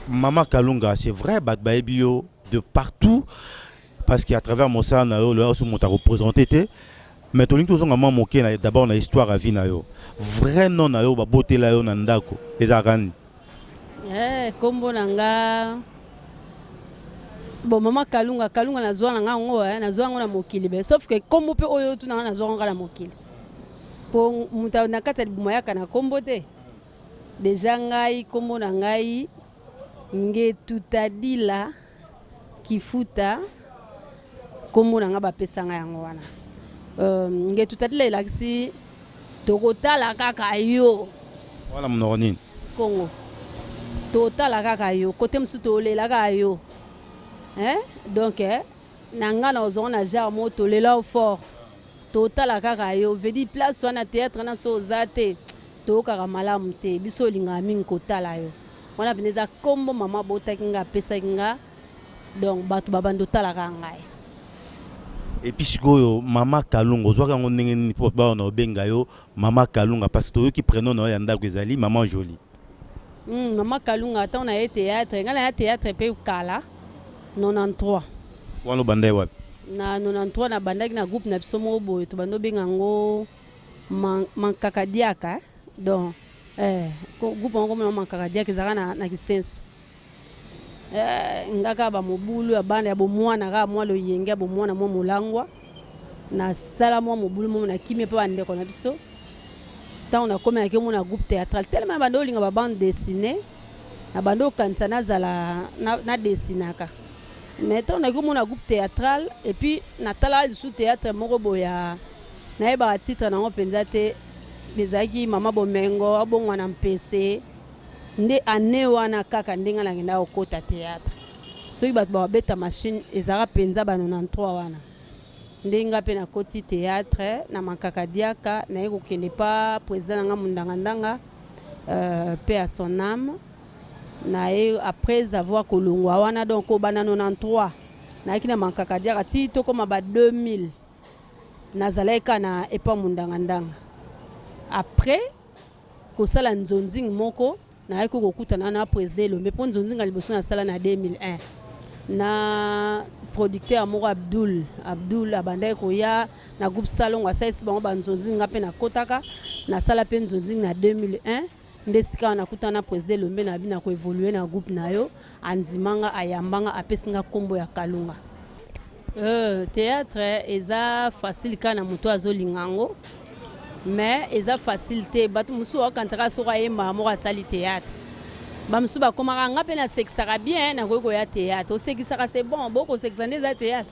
Mama Kalunga, c'est vrai, bato bayebi yo de partout parce qu'à travers mosala na yo, loya oso moto akoprésente te. Mais tolingi tozonga mwa moke na d'abord na histoire ya vie na yo. Vrai nom na yo babotela yo na ndako ezalaka nini? Kombo na nga, bon, mama Kalunga. Kalunga nazwa na nga yango, nazwa yango na mokili be, sauf que kombo mpe oyo tuna nga, nazwa yango na mokili, po moto na kati ya libumu ayaka na kombo te. Déjà ngai, kombo na ngai Ngetutadila Kifuta. Kombo na nga bapesa ngai yango wana, Ngetutadila elakisi tokotala kaka yo. Wana monoko nini? Kongo. Totala kaka yo kote mosusu, tolela kaka yo, hein? Donc na nga na ozongo na genre moko tolela yo fort, totala kaka yo, veut dire place wana, théâtre na so oza te, toyokaka malamu te. Biso olingaka mingi kotala yo. Wana mpenza eza kombo mama abotaki nga, apesaki nga. Donc bato babandi otalaka ngai. Et puis sikoyo, mama Kalunga, ozwaka yango ndenge nini mpo bato na obenga yo mama Kalunga? Parce que toyoki prénom na yo ya ndako ezali mama Jolie. Mama Kalunga, ntango na ye théâtre, ngai na ya théâtre mpe kala, 93. Wana obanda ye wapi? Na 93 nabandaki na groupe na biso moko boye, tobandi obenga yango Mankakadiaka. Donc groupe yango komona Mankakadiaka, ezalaka na Kisenso. Nga kaka bamobulu ya bana ya bomwana, kaka mwa loyenge ya bomwana, mwa molangwa, nasala mwa mobulu moko na kimia mpe bandeko na biso. Ntango nakomi, naki omona groupe théâtral, tellement banda olinga babande dessinée, na banda okanisa nazala nadesinaka. Mais ntango naki omona groupe théâtral, et puis natalaka lisusu théâtre moko boye, nayebaka titre nango mpenza te, ezalaki Mama Bomengo abongwana mpese. Nde ane wana kaka ndenge nakendaka kokota théâtre. Soki bato bakobeta machine, ezalaka mpenza ba 93 wana nde nga mpe nakoti théâtre na Makakadiaka. Naye kokende pa président na nga Mundangandanga, paix à son âme. Naye après avoir kolongwa wana, donc kobanda 93 nayaki na Makakadiaka ti tokóma ba 2000, nazalaki kaka na epa Mundangandanga. Après kosala nzonzingi moko, nayaki kokutana na président Elombe, mpo nzonzinga liboso nasala na 2001 na producteur moko Abdul. Abdul abandaki koya na groupe Salongo, asalisi bango banzonzingi, nga mpe nakotaka, nasala mpe nzonzingi na 2001. Nde esika wana nakutana na président Elombe na bina koévoluer na groupe na yo. Andimanga, ayambanga, apesi nga nkombo ya Kalunga. Théâtre eza facile kaka na moto azolinga yango, mais eza facile te. Bato mosusu bakanisaka soki ayembaka moko asali théâtre. Bamosusu bakomaka, nga mpe nasekisaka bien, nakoki koya théâtre. Osekisaka, c'est bon, bokosekisa nde eza théâtre?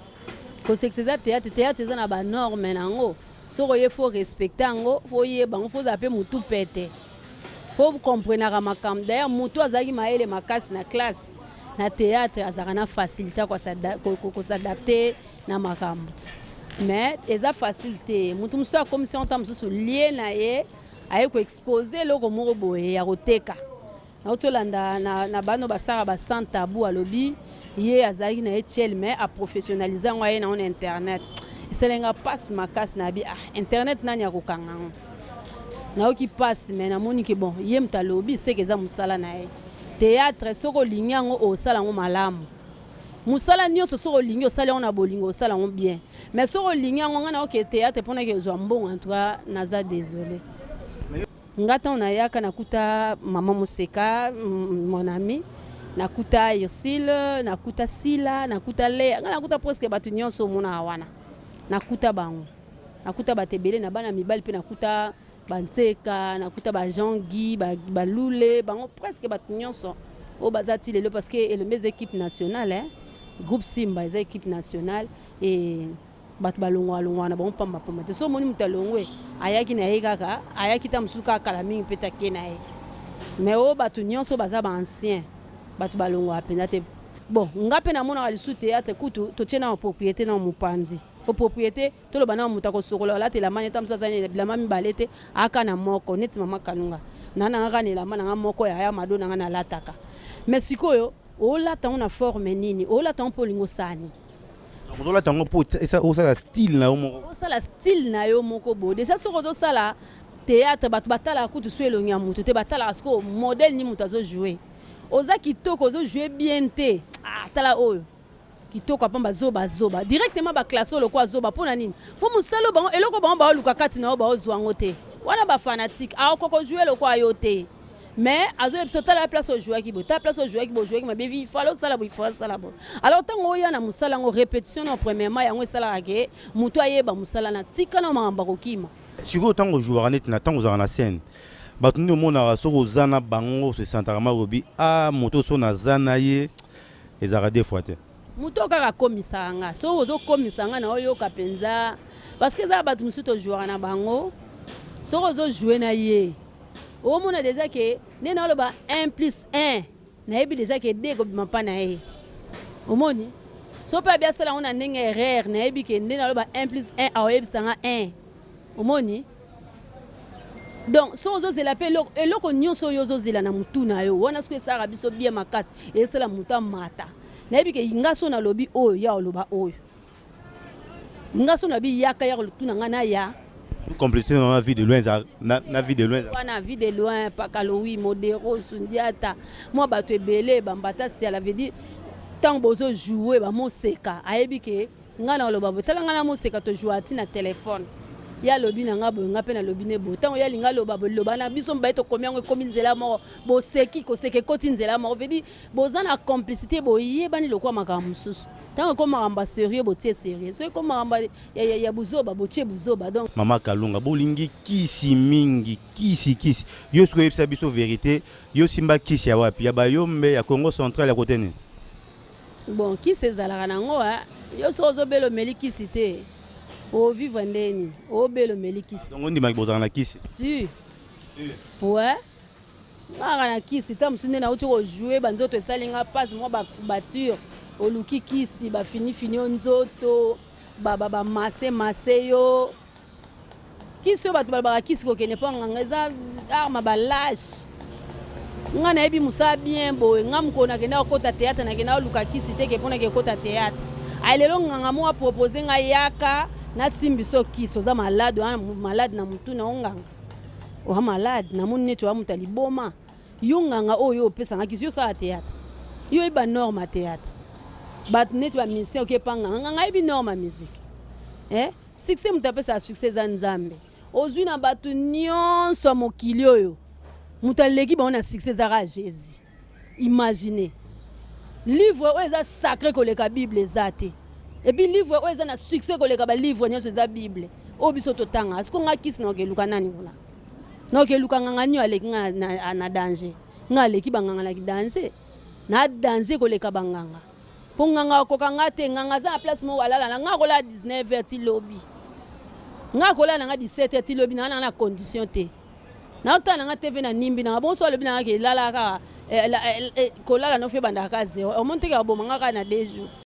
Kosekisa eza théâtre? Théâtre eza na banorme na yango. Soki oye, faut respecter yango, faut oyeba yango, faut ozala mpe motu pete, faut comprenaka makambo. D'ailleurs motu azalaki mayele makasi na classe, na théâtre azalaka na facilité kos'adapter na makambo. Mais eza facile te. Motu mosusu akomisi yango, ta mosusu lie na ye aye koexposer eloko moko boye ya koteka. Nauti olanda na bano basalaka ba Sans Tabou, alobi ye azalaki na ye tiele, mais aprofessionnaliser yango, aye nango na internet. Esalenga mpasi makasi na bi, ah, internet nani akokanga yango? Nayoki mpasi, mais namoni ke bon, ye moto alobi seke eza mosala na ye. Théâtre, soki olingi yango, osala yango malamu. Mosala nyonso, soki olingi, osali yango na bolingo, osala yango bien. Mais soki olingi yango, ngai naoke théâtre mpona ke ozwa mbongo, en tout cas naza désolé. Nga ntango nayaka, nakuta mama Moseka, mon ami, nakuta Ursile, nakuta Sila, nakuta Lea, ngai nakuta presque bato nyonso omonaka wana, nakuta bango. Nakuta bato ebele na bana mibali mpe nakuta bantseka, nakuta ba Jean Guy, balule bango, presque bato nyonso oyo baza ti lelo, parce que Elombe eza équipe nationale, hein? Groupe Simba eza équipe nationale et bato balongwaka longwaka na bango pambapamba te. So omoni moto alongwe, ayaki na ye kaka, ayaki ta mosusu kaka kala mingi mpe take na ye. Mais oyo bato nyonso baza baancien, bato balongwaka mpenza te. Bon, nga mpe namonaka lisusu théâtre kutu totie na propriété na mopanzi po propriété toloba na moto akosokola, alata elamba neta mosusu aza bilamba mibale te, aka na moko neti mama Kalunga na nanga kaka na elamba nanga moko ya mado nanga nalataka. Mais sikoyo olata yango na forme nini? Olata yango mpo olingi osala nini? Ozolata yango mpo osala style na yo moko. Osala style na yo moko boye. Déjà soki ozosala théâtre, bato batalaka kutu so elongi ya motu te, batalaka sikoyo modèle nini moto azojouer. Oza kitoko, ozojouer bien te. Ah, tala oyo kitoko apamba, zoba zoba. Directement baclasser oyo lokola zoba. Mpo na nini? Mpo mosala bango, eloko bango baoluka kati na yo, baozwa yango te. Wana bafanatique akoka kojouer lokola yo te, mais azoyebi biso: tala place ojouaki boye, tala place ojouaki boye, ojouaki mabe, il fallait osala boye, il fallait osala boye. Alors ntango oya na mosala yango, répétition na premièrement yango esalaka ke moto ayeba mosala na tika na makambo akokima. Sikoyo ntango ojouaka, neti na ntango ozalaka na scène, bato nde omonaka soki oza na bango, osesantaka makobi a moto so naza na ye, ezalaka deux fois te? Moto kaka akomisaka nga, soki ozokomisa nga na oyoka mpenza, parce que eza bato mosusu tojouaka na bango, soki ozojouer na ye, omona déjà ke nde naoloba 1 plus 1, nayebi déjà ke 2 ekobima mpa na ye. Omoni, so mpe abi asala yango na ndenge erreur, nayebi ke nde naloba 1 plus 1, aoyebisa nga 1. Omoni, donc so ozozela mpe eloko nyonso oyo ozozela na motu na yo wana, soki esalaka biso bien makasi, esala motu amata. Nayebi ke nga so nalobi oyo, ya oloba oyo, nga so nalobi yaka, ya tuna nga na ya. Complicité na vie de loin, na vie de loin. Wana vie de loin, Pakalowi, Modero, Sundiata, mwa bato ebele bambata siala. Veut dire ntango bozojouer, bamoseka, ayebi ke ngai na oloba boye, tala ngai na moseka, tojouer ati na telefone, ye alobi na nga boye, nga mpe nalobi ne boye. Ntango ye alingi aloba boye, loba na biso mibale, tokomi yango, ekomi nzela moko, boseki, koseka ekoti nzela moko. Veut dire boza na complicité, boyebani lokola makambo mosusu. Ntango ekomi makambo ya sérieux, botie sérieux. So ekomi makambo ya buzoba, botie buzoba. Donc Mama Kalunga, bolingi kisi mingi, kisi kisi. Yo soki oyebisa biso vérité, yo simba kisi ya wapi? Ya Bayombe, ya Congo Central, ya kote nini? Bon, kisi ezalaka nango. Yo soki ozobela, omeli kisi te, ovivre ndeni? Obela, omeli kisi. Donc ondimaki bozalaka na kisi? Si, ouais, ngaka na kisi. Ta mosusu nde nauti kojouer, banzoto esali nga mpasi, mwa bacourbature, oluki kisi, bafinifini yo nzoto, bamase mase yo kisi. Oyo bato balobaka kisi kokende mpo nganga eza arme balâche. Nga nayebi mosala bien boye. Nga mokolo nakenda kokota théâtre, nakenda koluka kisi te ke mpo nake kokota théâtre. Ay, lelo nganga moko apropose nga: yaka nasimbi so kisi, oza malade, oza malade na motu na yo. Nganga oza malade, namoni neti oya moto ya liboma. Yo nganga oyo opesanga kisi, yo osala théâtre, yo oyeba norme ya théâtre. Bato neti bamusicien, oke epa nganga, nganga ayebi norme ya musique, eh? Succès, moto apesaka succès eza Nzambe. Ozwi na bato nyonso ya mokili oyo, moto aleki bango na succès ezaka Jésus. Imagine, livre oyo eza sacré koleka Bible eza te. Et puis livre oyo eza na succès koleka balivre nyonso eza Bible oyo biso totanga. Siko nga kisi na okeluka nani kuna? Na okeluka nganga nio aleki nga na danger? Nga aleki banganga na danger, na danger koleka banganga, mpo nganga akoka nga te. Nganga aza na place moko alala na nga, akolala 19 heures ti lobi. Nga akolala na nga 17 heures ti lobi, na nga na condition te. Naotala na nga TV na nimbi nanga bonso. Alobi na nga ke elala kaka, kolala nofi ebandaka kaka zero. Omoni teke aboma nga kaka na 2 jours.